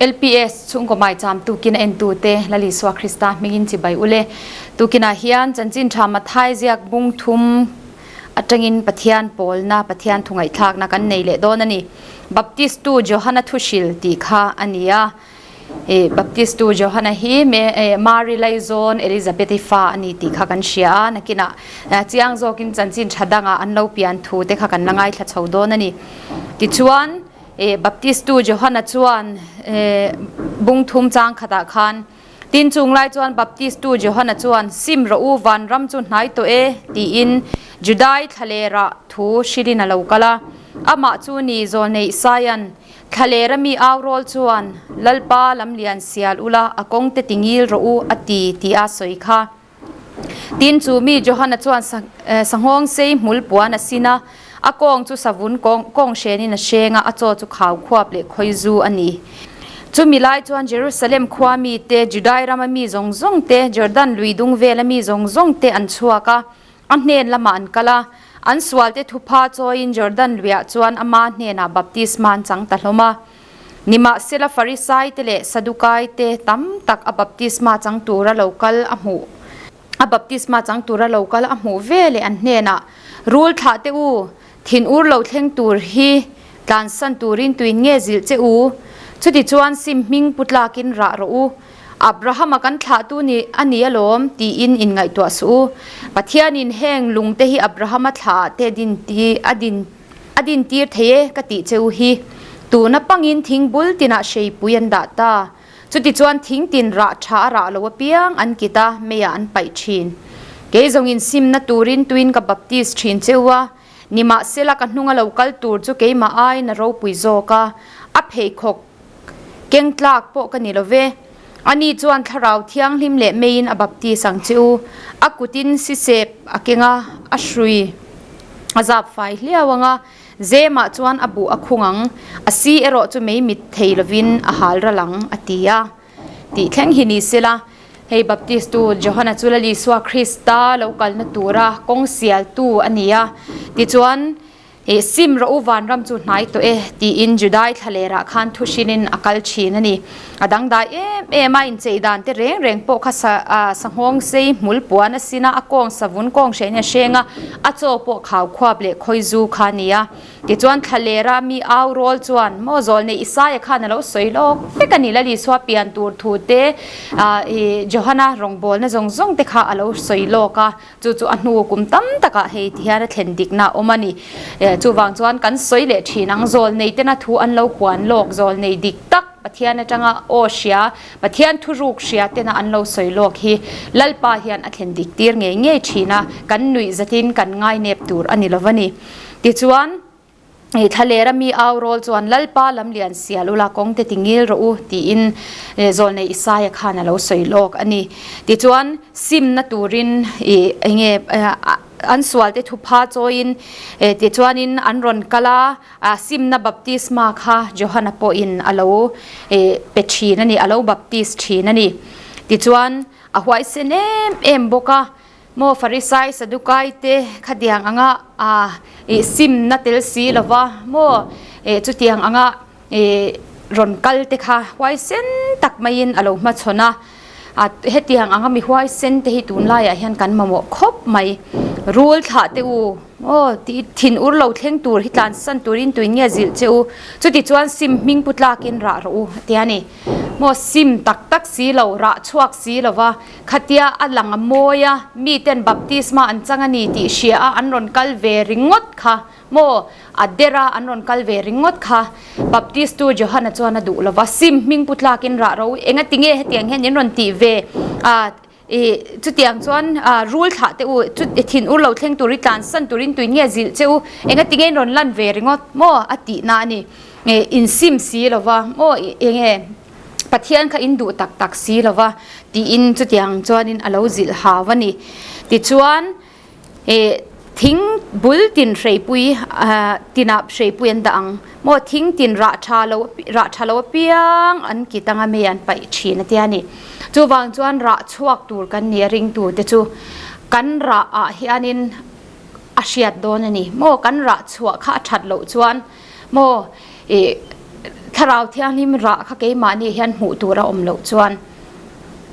LPS chhungkaw maicham tukin a entute Lal Isua Krista hmingin chibai ule. Tukinah hian chanchin tha Mathai ziak bung thum atangin Pathian pawlna, Pathian thu ngaihthlakna kan nei leh dawn a ni. Baptistu Johana thuhril tih kha a ni a. Baptist tu Johana hi Mary laizawn Elizabeth-i fa a ni tih kha kan hria a, nakinah chiang zawkin chanchin tha dangah an lo pian thu te kha kan la ngaithla chho dawn a ni. Tichuan, Baptist tu Johana chuan bung thum chang khatah khan, Tin chung lai chuan Baptist tu Johana chuan, Sim rawh u, vanram chu hnai tawh e, tiin Judai thlalerah thu hrilhin a lo kal a. Amah chu ni zawlnei Isaia'n, Thlalera mi au rawl chuan, Lalpa lamlian sial ula, a kawng te ti ngil rawh u, a ti, tih a sawi kha. Tin, chu mi Johana chuan sanghawng sei hmul puan a sin a, a kawng chu savun kawng hrenin a hreng a, a chaw chu khau khuap leh khawi zu a ni. Chumi lai chuan Jerusalem khua mite, Judai rama mi zawng zawng te, Jordan lui dung vela mi zawng zawng te an chhuak a, A hnen lamah an kal a, an sualte thupha chawiin Jordan luiah chuan ama hnenah baptisma an chang ta hlawm a. Nimahsela Farisaite leh Sadukaite tam tak a baptisma chang tura lo kal a hmuh a baptisma chang tura lo kal a hmuh ve leh an hnenah, Rul thlah teh u, thin ur lo thleng tur hi tlansan turin tuin nge zilh che u? Chutichuan sim hming pu tlakin rah rawh u. Abrahama kan thlahtu ni a ni alawm tiin in ngaihtuah suh u. Pathianin heng lungte hi Abrahama thlah ah te din ti a din a din tir thei e ka tih che u hi. Tuna pangin thing bul tinah hreipui an dah ta. Chutichuan thing tin rah tha a rah lo apiang an kit a, meiah an paih thin. Kei zawngin simna turin tuin ka baptis thin che u a, nimahsela ka hnunga lo kal tur chu keimah aiin a ropui zawk a, a pheikhawk Keng tlak pawh ka ni lo ve. Ani chuan Thlarau Thianghlim leh meiin a baptis ang che u. A kutin sisep a keng a, a hrui a zap fai hliau ang a, zemah chuan a buh a khung ang, a si erawh chu mei mit thei lovin a hal ral ang, a ti a. Tih thleng hi ni sela, hei Baptistu Johana chu Lal Isua Krista lo kalna tura kawng sialtu a ni a. Tichuan, I sim rawh u vanram chu hnai tawh e tiin Judai thlalerah khan thu hrinin a kal thin a ni. A dangdai em em a, inchei dan te reng reng pawh kha sa sanghawng sei hmul puan a sin a, a kawng savun kawng hrein a hreng a, a chaw pawh khau khuap leh khawi zu kha a ni a. Tichuan thlalera mi au rawl chuan maw zawl nei Isaia khan a lo sawi lawk vek a ni. Lal Isua pian tur thu te, Johana rawngbawlna zawng zawng te kha a lo sawi lawk a. Chu chu a hnu kum tam takah hei ti hian a thlen dikna a awm a ni. Chuvang chuan kan sawi leh thin ang, zawl nei tena thu an lo puan lawk, zawl nei dik tak Pathian atanga aw hria, Pathian thuruk hria tena an lo sawi lawk hi Lalpa hian a thlen dik tir ngei ngei thin a, kan nuih zatin kan ngainep tur a ni lo va ni. Tichuan. I thlalera mi au rawl chuan Lalpa lamlian sial ula kawng te ti ngil rawh u tiin zawlnei Isaia khan a lo sawi lawk a ni. Tichuan simna turin i enge an sual te thupha chawiin tichuanin an rawn kal a, simna baptisma kha Johana pawhin a lo pe thin a ni, a lo baptis thin a ni. Tichuan a huaisen em em bawk a. Maw Farisai Sadukai te khatiang anga ih simna tel si lova maw eh chutiang anga ih rawn kal te kha huaisen tak maiin a lo hmachhawn a, a hetiang anga mi huaisen te hi tunlaiah hian kan mamawh khawp mai. Rul thlah te u maw tih thin ur lo thleng tur hi tlansan turin tuin nge zilh che u chutichuan sim hming pu tlakin rah rawh u a ti a ni. Maw sim tak tak si lo rah chhuak si lova Khatia a lang a mawi a, miten baptisma an chang a ni tih hria a an rawn kal ve ringawt kha maw? A der a an rawn kal ve ringawt kha. Baptistu Johana chuan a duh lo va, Sim hming pu tlakin rah ro, enga tinge hetiang hian in rawn tih ve? A, i, chutiang chuan a rul thlah teh u, chu thin ur lo thleng tur i tlansan turin tuin nge zilh che u, enga tinge in rawn lan ve ringawt maw? A tihna a ni. In sim si lo va maw? Enge? Pathian kha in duh tak tak si lo va tiin chutiang chuanin a lo zilh hau a ni. Tichuan eh thing bul tin hreipui tinah hreipui an dah ang maw thing tin rah tha lo rah tha lo apiang an kit anga mei an paih thin a tia ni. Chuvang chuan rah chhuak tur kan ni a ringtu te chu kan rah ah hianin a hriat dawn a ni maw kan rah chhuah kha a that loh chuan maw ih. Thlarau Thianghlim rah kha keimahni hian hmuh tur a awm loh chuan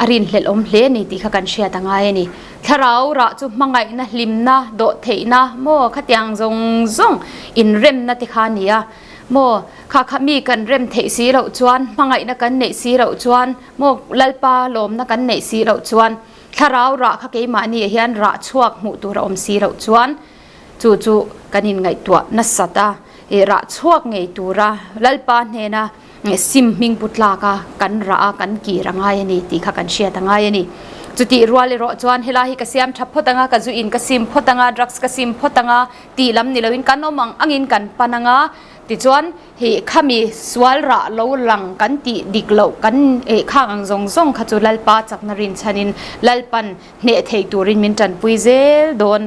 a rinhlelh awm hle a ni tih kha kan hriat a ngai a ni. Thlarau rah chu hmangaihna, hlimna, dawhtheihna maw khatiang zawng zawng inremna te kha a ni a maw? Kha kha mi kan rem theih si loh chuan, hmangaihna kan neih si loh chuan maw Lalpa lawmna kan neih si loh chuan Thlarau rah kha keimahni ah hian rah chhuak hmuh tur a awm si loh chuan chu chu kan inngaihtuah nasat a, ih rah chhuak ngei tura Lalpa hnena sim hming pu tlak a kan rah a kan kir a ngai a ni tih kha kan hriat a ngai a ni. Chutih rual erawh chuan helai hi ka siam tha phawt ang a, ka zu in ka sim phawt ang a, drugs ka sim phawt ang a tih lam ni loin kan awm ang angin kan pan ang a, tichuan Hi khami sual rah lo lang kan tih dik loh kan eh khang ang zawng zawng kha chu Lalpa chakna rinchhanin Lalpan hneh thei turin min tanpui zel dawn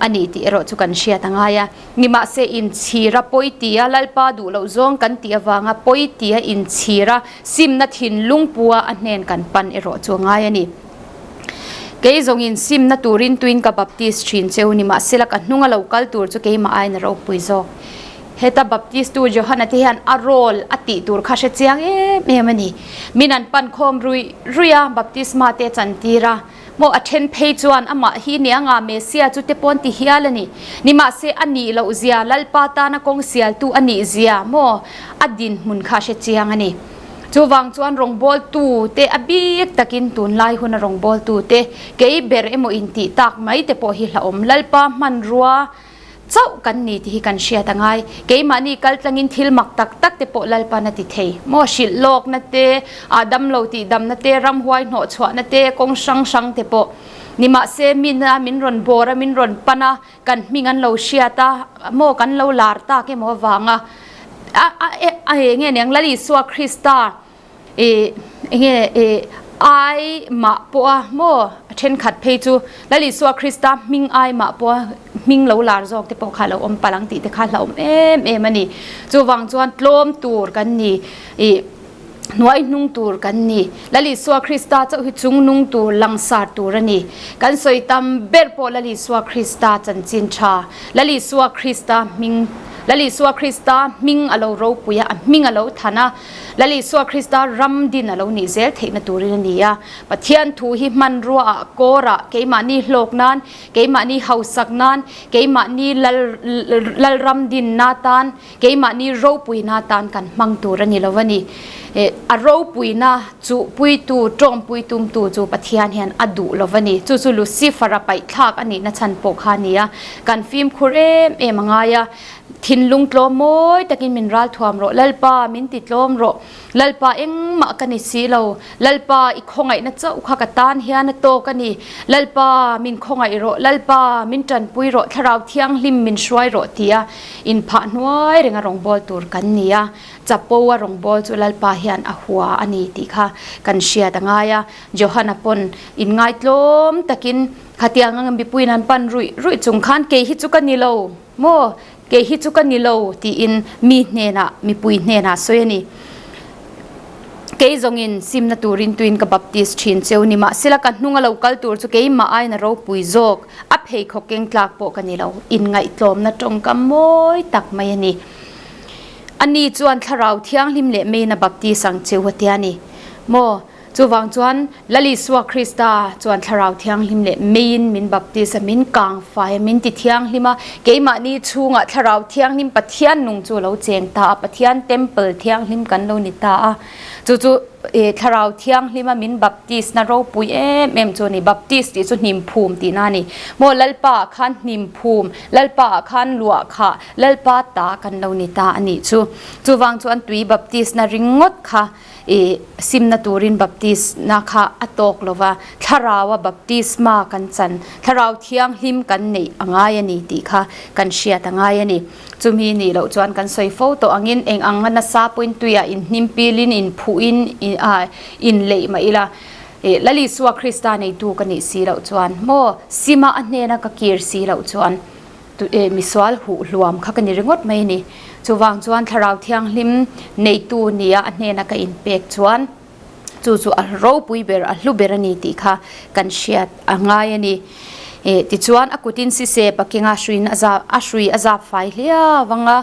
a ni tih erawh chu kan hriat a ngai a. Nimahse inchhira pawi tia Lalpa duh loh zawng kan tih avanga pawi tia inchhira simna thinlung pua a hnen kan pan erawh chu a ngai a ni. Kei zawngin simna turin tuin ka baptist thin cheu nimahsela ka hnunga lo kal tur chu keimah aiin a ropui zawk. Heta Baptistu Johana te hian a role a tih tur kha hre chiang em em a ni. Min an pan khawm rui rui a, baptisma te chan tir a. Maw a then phei chuan amah hi nia nga Messia chu te pawn ti hial a ni. Nimahse a nih loh zia, Lalpa tana kawng sialtu a nih zia maw a dinhmun kha hre chiang a ni. Chuvang chuan rawngbawltu te a bik takin tunlai huna rawngbawltu te kei ber emaw intih tak mai te pawh hi hlauhawm Lalpa hmanrua Chauh kan ni tih hi kan hriat a ngai. Keimahni kal tlangin thil mak tak tak te pawh Lalpan a ti thei. Maw hrilh lawkna te, ah damlo tih damna te, ramhuai hnawh chhuahna te, kawng hrang hrang te pawh. Nimahse mina min rawn bawr a, min rawn pan a, kan hming an lo hriat a, maw kan lo lar tak emaw avanga a a a enge niang Lal Isua Krista I enge i ai mah pawh a maw a thenkhat phei chu Lal Isua Krista hming ai mah pawh a hming lo lar zawk te pawh kha lo awm palh ang tih te kha hlauhawm em em a ni. Chuvang chuan tlawm tur kan ni i hnuai hnung tur kan ni. Lal Isua Krista chauh hi chung nung tur langsar tur a ni. Kan sawi tam ber pawh Lal Isua Krista chanchin tha Lal Isua Krista hming Lal Isua Krista hming a lo ropui a, a hming a lo than a. Lal Isua Krista ram din a lo nih zel theihna turin a ni a. Pathian thu hi hmanrua ah, kawr ah, keimahni hlawk nan, keimahni hausak nan, keimahni lal Lalram dinna tan, keimahni ropuina tan kan hmang tur a ni lo a ni. A ropuina chu puitu, tawngpui tumtu chu Pathian hian a duh lo a ni. Chu chu Lucifer-a paihthlak a nihna chhan pawh kha a ni a. Kan fimkhur em em a ngai a. Thinlung tlawm mawi takin min ral thuam rawh, Lalpa, min ti tlawm rawh. Lalpa, engmah ka ni si lo. Lalpa, i khawngaihna chauh kha ka tan hian a tawk a ni. Lalpa, min khawngaih rawh. Lalpa, min tanpui rawh. Thlarau Thianghlim min hruai rawh tia inphah hnuai renga rawngbâwl tur kan ni a. Chapo a rawngbâwl chu Lalpa hian a hua a ni tih kha kan hriat a ngai a. Johana pawn inngaitlawm takin khatiang anga mipuiin an pan ruih ruih chung khan kei hi chu ka ni lo. Maw, kei hi chu ka ni lo, tiin mi hnenah, mipui hnenah sawi a ni. Kei zawngin simna turin tuin ka baptist thin cheu ni mahsela ka hnunga lo kal tur chu keimah aiin a ropui zawk, a pheikhawk keng tlak pawh ka ni lo, inngaihtlawmna tawngkam mawi tak mai a ni. Ani chuan Thlarau Thianghlim leh meiin a baptist ang cheu a tia a ni. Maw, Chuvang chuan Lal Isua Krista chuan Thlarau Thianghlim leh meiin min baptis a, min kang fai a, min ti thianghlim a, keimahni chhungah Thlarau Thianghlim Pathian nung chu a lo cheng ta a, Pathian Temple Thianghlim kan lo ni ta a. Chu chu Thlarau Thianghlima min baptis na ropui em em chu a ni. Baptis tih chu hnim phum tihna a ni. Maw Lalpa ah khan hnim phum, Lalpa ah khan luah khah, Lalpa ta kan lo ni ta a nih chu. Chuvang chuan tui baptis na ringawt kha I simna turin baptisna kha a tawk lo va, Thlaraua baptisma kan chan, Thlarau Thianghlim kan neih a ngai a ni tih kha kan hriat a ngai a ni. Chumi nih loh chuan kan sawi fo tawh angin eng anga nasa pawhin tuiah inhnim pilin, inphuhin, inleih mah ila, Lal Isua Krista neitu ka nih si loh chuan maw, sima a hnena ka kir si loh chuan, Misual huh hluam kha ka ni ringawt mai a ni. Chuvang chuan Thlarau Thianghlim neitu nia a hnena ka inpek chuan chu chu a ropui ber, a hlu ber a ni tih kha kan hriat a ngai a ni. Tichuan a kutin sise pakinga hruiin a zap, a hrui a zap fai hliau ang a.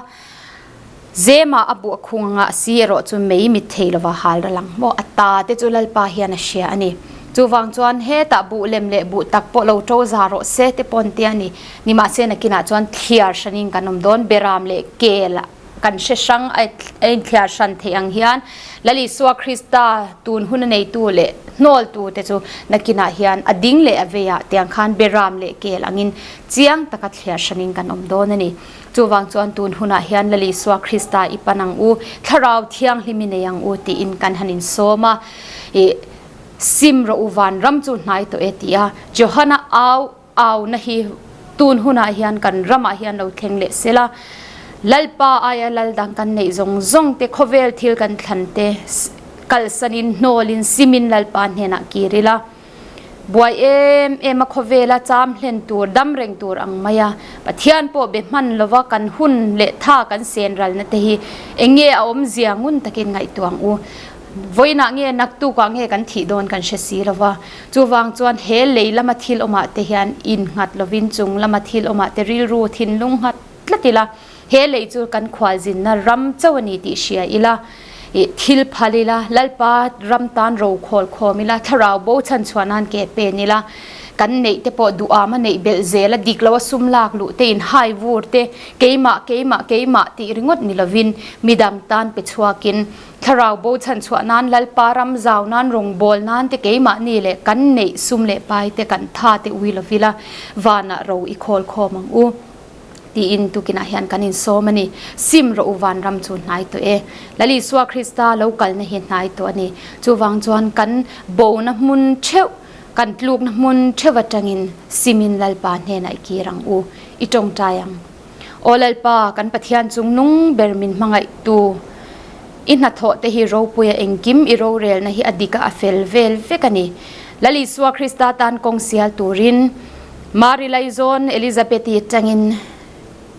Zema a buh a khung anga a si erawh chu mei mit thei lova hal ral ang maw? A ta te chu Lalpa hian a hria a ni. Chuvang chuan hetah buh lem leh buh tak pawh lo to za rawh se te pawn te a ni. Nimahse nakinah chuan thliar hranin kan awm dawn, beram leh kel kan hre hrang a inthliar hran theih ang hian Lal Isua Krista tun hun a neitu leh hnawltu te chu nakinah hian a ding leh a veiah tiang khan beram leh kel angin chiang taka thliar hranin kan awm dawn a ni. Chuvang chuan tun hunah hian Lal Isua Krista i pan ang u, Thlarau Thianghlim i nei ang u tiin kan han insawm a. I sim rawh u vanram chu hnai tawh e ti a. Johana au auna hi tun hunah hian kan ramah hian lo thleng leh sela. Lalpa aia lal dang kan neih zawng zawng te, khawvel thil kan thlan te kalsanin hnawlin simin Lalpa hnenah kir ila. Buai em em a khawvela cham hlen tur, dam reng tur ang mai a, Pathian pawh be hman lova kan hun leh tha kan sen ralna te hi eng nge a awmzia ngun takin ngaihtuah ang u. Vawiinah nge naktukah nge kan thih dawn kan hre si lova, chuvang chuan he lei lama thil awmah te hian innghat lovin chung lama thil awmah te rilru thinlung nghat tlat ila, he lei chu kan khualzinna ram chauh a ni tih hria ila, ih thil phal ila, Lalpa ram tan ro khawl khawm ila, thlarau bo chhan chhuah nan ke pen ila, kan neih te pawh duham a neih belh zel a, dik lo a sum lak luh te, in hai vur te, keimah, keimah, keimah tih ringawt ni lovin midang tan pe chhuakin thlarau bo chhan chhuah nan, Lalpa ram zau nan, rawngbâwl nan te keimahni leh kan neih sum leh pai te kan tha te ui lovila vanah ro i khawl khawm ang u. Tiin tukinah hian kan insawm a ni. Sim rawh u vanram chu hnai tawh e. Lal Isua Krista lo kalna hi hnai tawh a ni. Chuvang chuan kan bona hmun theuh, kan tlukna hmun theuh atangin simin Lalpa hnenah i kir ang u, i tawngtai ang. Aw Lalpa, kan Pathian chung nung ber min hmangaihtu, i hnathawh te hi ropuia engkim i rorelna hi a dik a, a fel vel vek a ni. Lal Isua Krista tan kawng sial turin, Mari laizawn Elizabeth-i atangin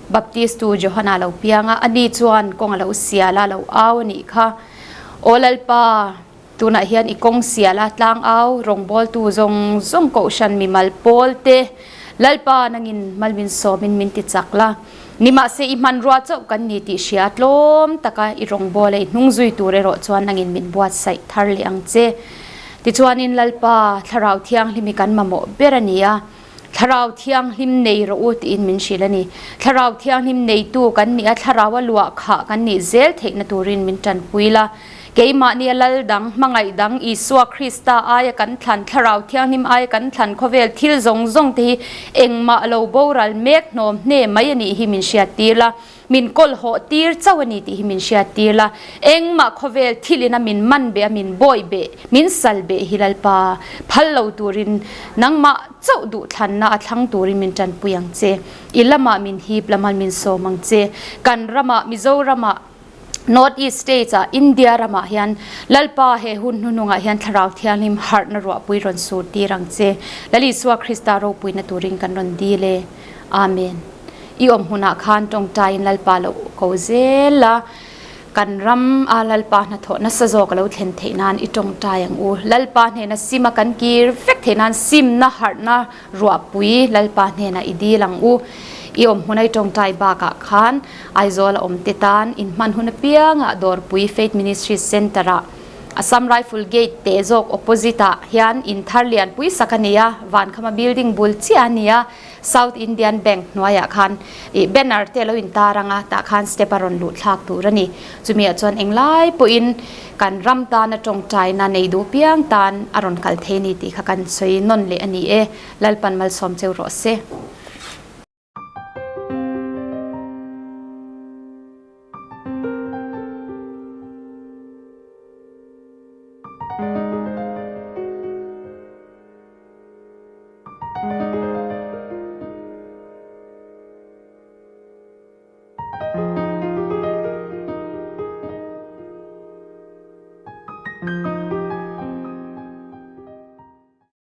Baptistu Johana lo piang a, ani chuan kawng a lo sial a, lo au a nih kha. Aw Lalpa, tunah hian i kawng sial a, tlang au rawngbawltu zawng zawng kohhran mimal pawl te, Lalpa nangin mal min sawmin min ti chak la. Nimahse i hmanrua chauh kan ni tih hria tlawm taka i rawngbawla i hnung zui tur erawh chuan nangin min buatsaih thar leh ang che. Tichuanin Lalpa, Thlarau Thianghlim hi kan mamawh ber a ni a, Thlarau Thianghlim nei rawh u tiin min hrilh a ni. Thlarau Thianghlim neitu kan nih a, Thlarau a luah khah kan nih zel theihna turin min tanpui la. Keimahni a lal dang, hmangaih dang, Isua Krista aia kan thlan, Thlarau Thianghlim aia kan thlan khawvel thil zawng zawng te hi engmah lo boral mek hnawm hne mai a nih hi min hriattir la. Min kawl hawh tir chauh a ni tih hi min hriat tir la, engmah khawvel thilin a min man beh a min bawih beh, min sal beh hi Lalpa phal lo turin nangmah chauh duhthlanna a thlang turin min tanpui ang che. I lamah min hip laman min sawm ang che. Kan ramah, Mizoramah, North East States ah, India ramah hian Lalpa he hun hnuhnungah hian Thlarau Thianghlim harhna ruahpui rawn sur tir ang che. Lal Isua Krista ropuina turin kan rawn dil e. Amen. I awm hmunah khan tawngtaiin Lalpa lo ko zel a, kan ram a Lalpa hnathawh nasa zawk a lo thlen theih nan i tawngtai ang u. Lalpa hnena sim a kan kir vek theih nan simna harhna ruahpui Lalpa hnenah i dil ang u. I awm hmuna i tawngtai bakah khan Aizawl a awm te tan inhman hun apiangah Dawrpui Faith Ministries Centre-ah Assam Rifle Gate teh zawk opposite-ah hian in thar lianpui sak a ni a, Vankhama building bul chiah a ni a. South Indian Bank hnuaiah khan ih banner te a lo intar ang a, tah khan step a rawn luh thlak tur a ni. Chumiah chuan englai pawhin kan ram tana tawngtaina nei duh piang tan a rawn kal thei a ni tih kha kan sawi nawn leh a ni e. Lalpan malsawm cheu rawh se.